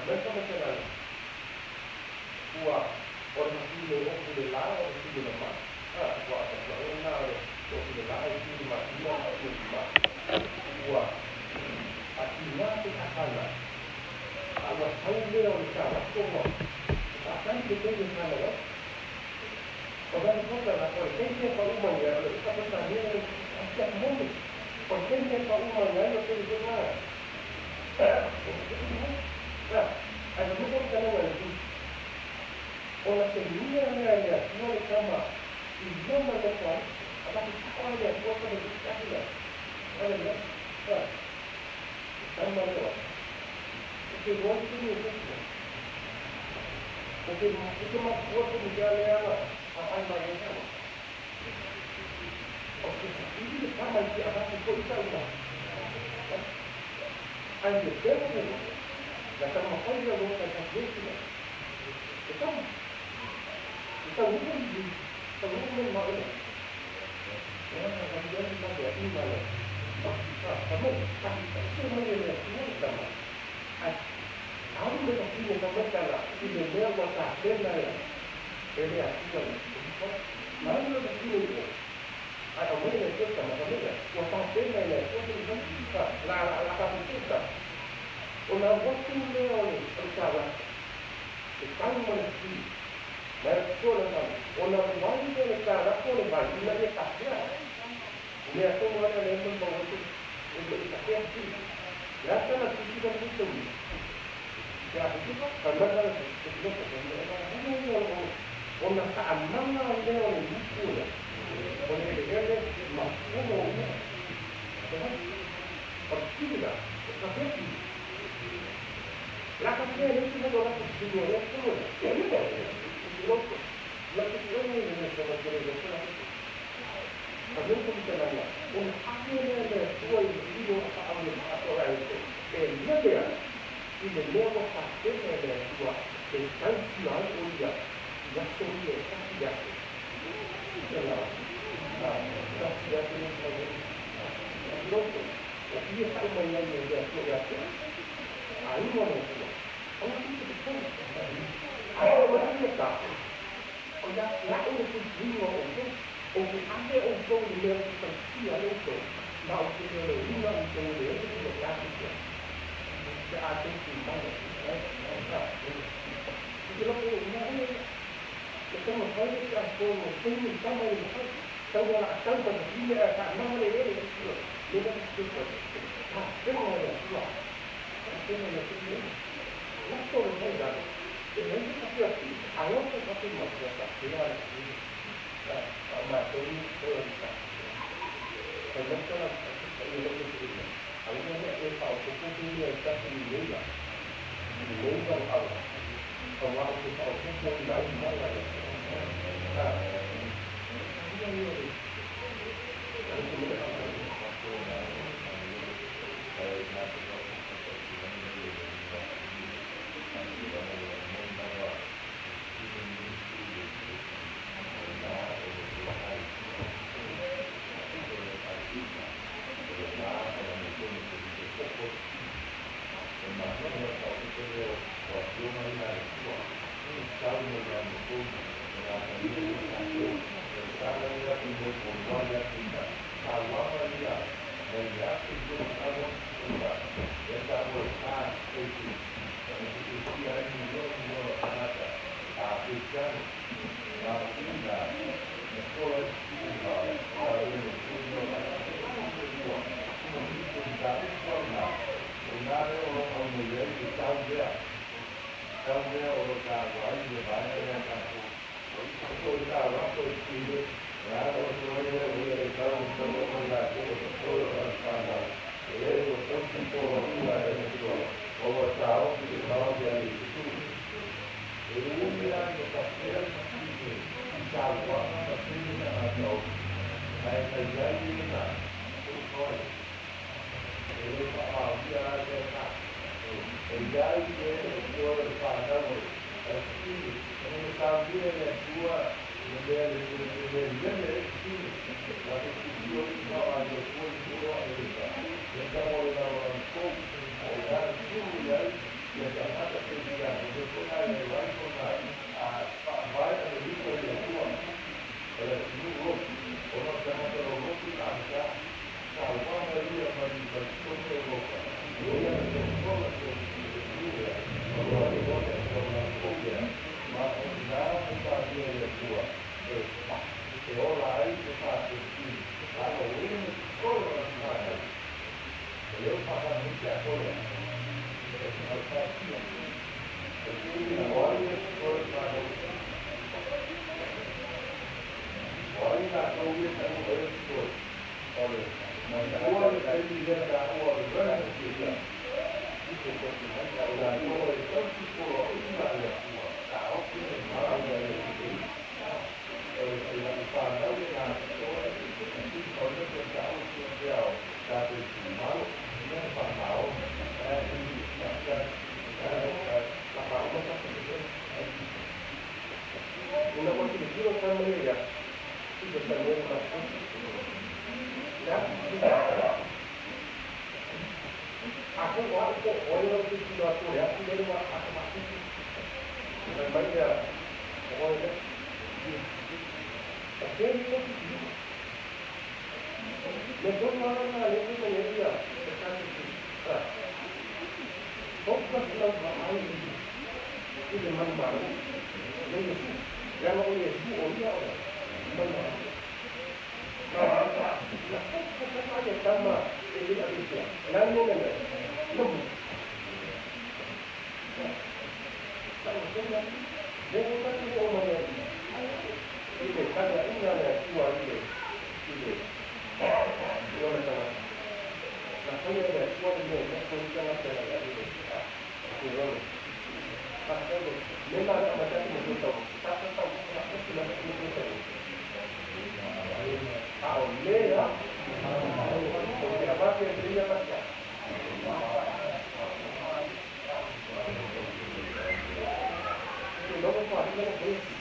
Mai ka matalala ua o le fafine ofu le la o le fine na ma ua ua na o le ofu le la e fine ma ina ma fine ma ua atina te akana a ua tau lea o le tālako ma faatali le taimi e fanau ai o lana fota la o le taimi e paʻu mai ai o le uka patania le asiaki moni o le taimi e paʻu mai ai o taimi foi ae mamua le talaga le tusi ona semia lea e le Atua le tama i lona loto ai avatu saʻo ai le Atua ka le tasi la ale le tama lea o ke loa le tini e tasi o ke mafua tini lea leaga faavae mai ai tama o ke saili le tama i te avatu foi taula ai le tele le la taumafai lea loa taitasi ai e tama e taunuu i taunuu me maʻola ea kavaliali ma le aʻiga le famai taʻitaʻi mai e le Atua le tama ae alu le fafine tamaitala i le mea ua tapena e le Atua i ma alu le fafine i o ae aumai le Atua tama famai ua tapena e le Atua la la kapututa o na watu lea o le tālaka e tau ma le fili mai le toa le tau o na wai lea le tālaka o le vai ina ia tafea mea tonu ale le mai mau atu e le tafea fili le ata na tusi na tusi ui te a kutuka ka maka le te loko o na taamanga lea o le muku lea o le ele ma fumo o mea o le fili la o tafea fili la kafea le isi mo la fili o le tonu loko la te tonu le mea sa matele loko la ka mea ko mita o na ake lea le Atua i le fili o whaau le maatoa e te e lia lea i le mea ua fatena e le Atua e tautia ai o ia i aso ia e tasi ake e la tasi ake le loko o ia tau mai ai e le Atua ia te a ingoa le Atua o la te te tonu a o la te ta o ia lau le puipuiga o outou o ke ave outou i mea o tausia ai outou ma o te leoleoina outou le ele le tatou sia pe a tou tumau i te loko ina e le taumafai le te afono taimi tama i mafai tau ala atau ka fafine ae faamaga le ele le la te tapena e le Atua tapena e le Atua lako le mai lalo e leai se kafea ae o te kafe mafua tapea le a matou o le ta ka mata la i le te a ua mea e faaopoopo ia i tasi i leila au auā o te faaopoopo i lai mala ia a ia ia le Thank you.